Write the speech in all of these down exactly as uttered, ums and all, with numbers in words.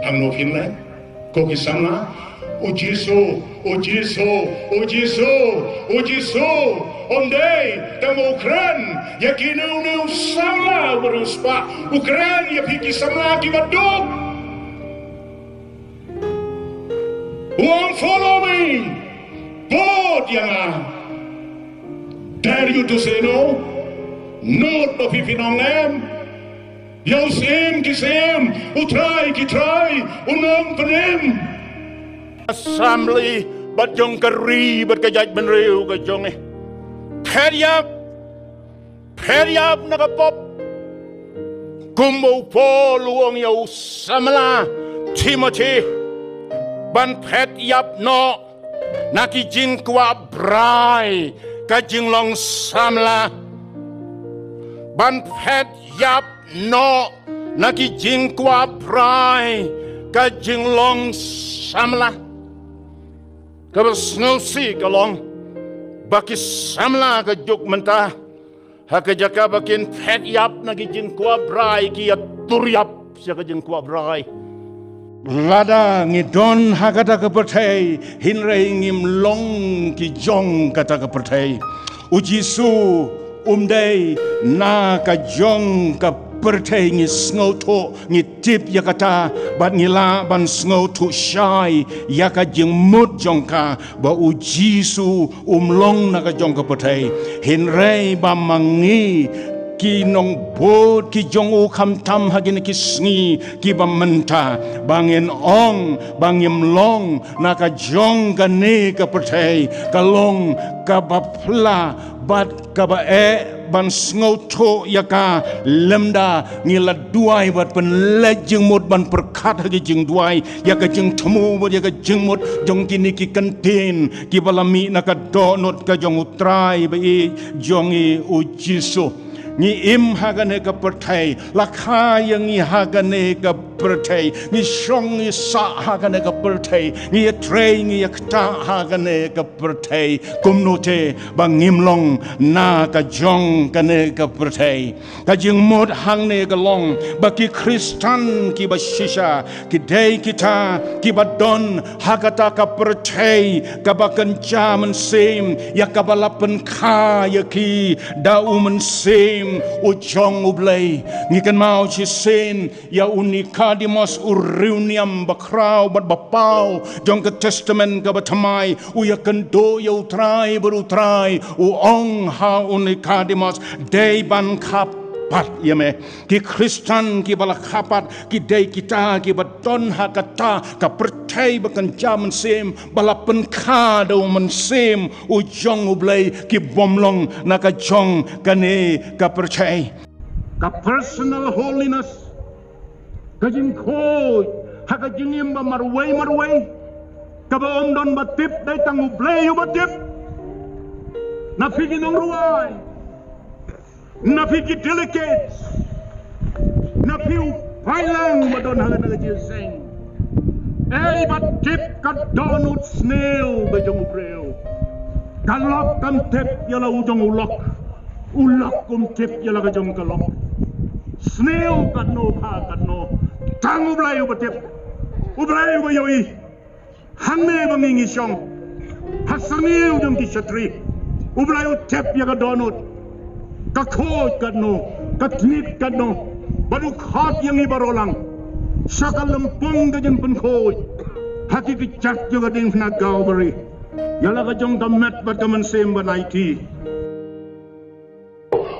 Ang no phin leh, ko ki samla, u Jisu, u Jisu, u Jisu, u Jisu, um dei tang u kren ïa kine u samla u ba riewspah, u kren ïa phi ki samla ki ba duk. U ong, "Follow me." Bud ïa nga. Dare you to say no? Nud ba phi phin ong em? Ïa u Syiem ki syiem, u Trai ki trai, u Nongpynim. Assembly bad jong ka ri bad ka jaitbynriew ka jong ngi. Phet ïap, phet ïap na ka pop. Kumba u Paul u ong ïa u samla Timothy, ban phet ïap noh na ki jingkwah brai ka jinglong samla. Ban phet ïap noh na ki jingkwah brai ka jinglong samla. Kaba sngewsih ka long ba ki samla ka juk mynta, ha ka jaka ba kin phet ïap na ki jingkwah brai, ki ïa tur ïap sha ka jingkwah brai. Lada ngi don ha kata ka pyrthei, hynrei ngim long ki jong kata ka pyrthei. U Jisu um dei na ka jong ka pyrthei, ngi sngewthuh, ngi tip ïa kata, bad ngi lah ban sngewthuh shai ïa ka jingmut jong ka, ba u Jisu um long na ka jong ka pyrthei. Hynrei ba ma ngi ki nongbud ki jong u, khamtam ha kine ki sngi ki ba mynta, ba ngin ong ba ngim long na ka jong kane ka pyrthei, ka long kaba pla bad kaba eh ban sngewthuh ïa ka, lymda ngi la duwai bad pynleit jingmut ban pyrkhat ha ki jingduwai ïa ka jingthmu bad ïa ka jingmut jong kine ki kyntien ki ba la mih na ka dohnud ka jong u Trai ba ïeit jong ngi u Jisu. Ngi im ha kane ka pyrthei, la kha ïa ngi ha kane ka pyrthei, ngi shong ngi sah ha kane ka pyrthei, ngi ïatrei ngi ïaktah ha kane ka pyrthei, kumno te ba ngim long na ka jong kane ka pyrthei. Ka jingmut hangne ka long ba ki Khristan ki ba shisha ki dei kita ki ba don ha kata ka pyrthei kaba kynja mynsiem, ïa kaba la pynkha ïa ki da u Mynsiem u jong U Blei. Ngi kynmaw shisien ïa u Nikodimos, u riewniam bakhraw bad bapaw jong ka Testament kaba Thymmai, u ïakynduh ïa u Trai bad u Trai u ong ha u Nikodimos, dei ban kha pat ïa me. Ki Khristan ki ba la kha pat ki dei kita ki ba don ha kata ka pyrthei ba kynja mynsiem, ba la pynkha da u Mynsiem u jong U Blei, ki bym long na ka jong kane ka pyrthei. Ka personal holiness, ka jingkhuid ha ka jingim ba marwei marwei, kaba ym don ba tip, dei tang U Blei uba tip. Na phi ki nongrwai, na phi ki delegates, na phi u paidlang ba don ha kane ka jingïaseng, ei ba tip ka dohnud sniew ka jong u briew. Ka lok kam tip ïa la u jong u lok, u lok kum tip ïa la ka jong ka lok. Sniew katno, pha katno, tang U Blei uba tip, U Blei uba ïohi. Hangne ba ngi ngi shong, ha sniew jong ki shatri, U Blei u tip ïa ka dohnud, ka khuid katno, ka tngit katno, bad u khot ïa ngi baroh lang sha ka lympung ka jingpynkhuid ha ki kjat jong ka diengphna Kalbari, ïa la ka jong ka met bad ka mynsiem ban aiti.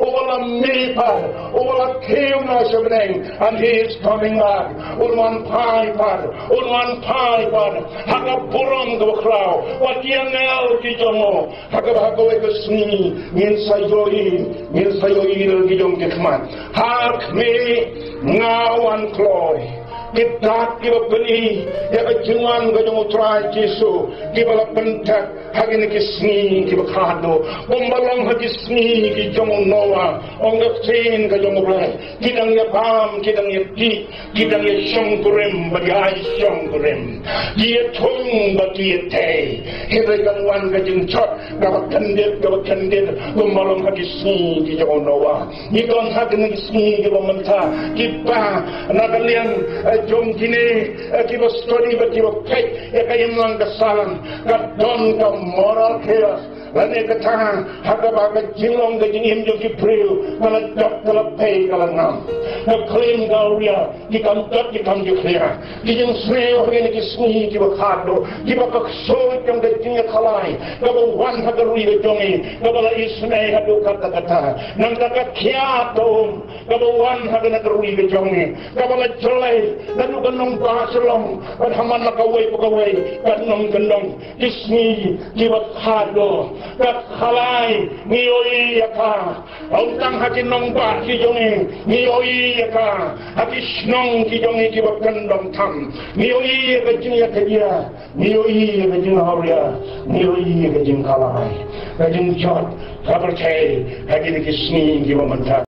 Uba la mih pat, uba la kiew noh sha bneng, and he is coming back. Un wan phai pat, un wan phai pat ha ka burom kaba khraw bad ki angel ki jong u. Ha kaba ha kawei ka sngi ngin sa ïohi, ngin sa ïohi da ki jong ki khmat. Ha khmih, nga wan kloi. Ki dak ki ba pyni ïa ka jingwan ka jong U Trai Jisu, ki ba la pyntek ha kine ki sngi ki ba khadduh, kumba long ha ki sngi ki jong u Noah. Ong ka ktien ka jong U Blei, ki dang ïa bam, ki dang ïa tih, ki dang ïa shongkurim bad ïa ai shongkurim, ki ïa thung bad ki ïa tei. Hynrei kan wan ka jingjot kaba kyndit, kaba kyndit, kumba long ha ki sngi ki jong u Noah. Ngi don ha kine ki sngi ki ba mynta, kiba na ka liang, eh, jong kine, eh, kiba study bad kiba peit ïa ka imlang ka san, ka don ka moral chaos. Lane kata, ha kaba ka jinglong ka jingim jong ki briew ka la jot, ka la pei, ka la ngam. Ka klim ka awria, ki kam jot, ki kam jot ïa. Ki jingsniew ha kine ki sngi kiba khadduh, kiba ka ksuid jong ka jingïakhalai kaba wan ha ka ri ka jong ngi, kaba la isynei haduh katta katta. Nangta ka kiad ta um kaba wan ha kane ka ri ka jong ngi, kaba la jlei naduh ka nongbah shalong bad ha man la kawei pa kawei ka nongkyndong. Ki sngi kiba khadduh, ka khalai, ngi ïohi ïa ka. Ym tang ha ki nongbah ki jong ngi, ngi ïohi ïa ka. Ha ki shnong ki jong ngi kiba kyndong tam, ngi ïohi ïa ka jingïakajia, ngi ïohi ïa ka jingawria, ngi ïohi ïa ka jingkhalai, ka jingjot ka pyrthei ha kine ki sngi kiba mynta.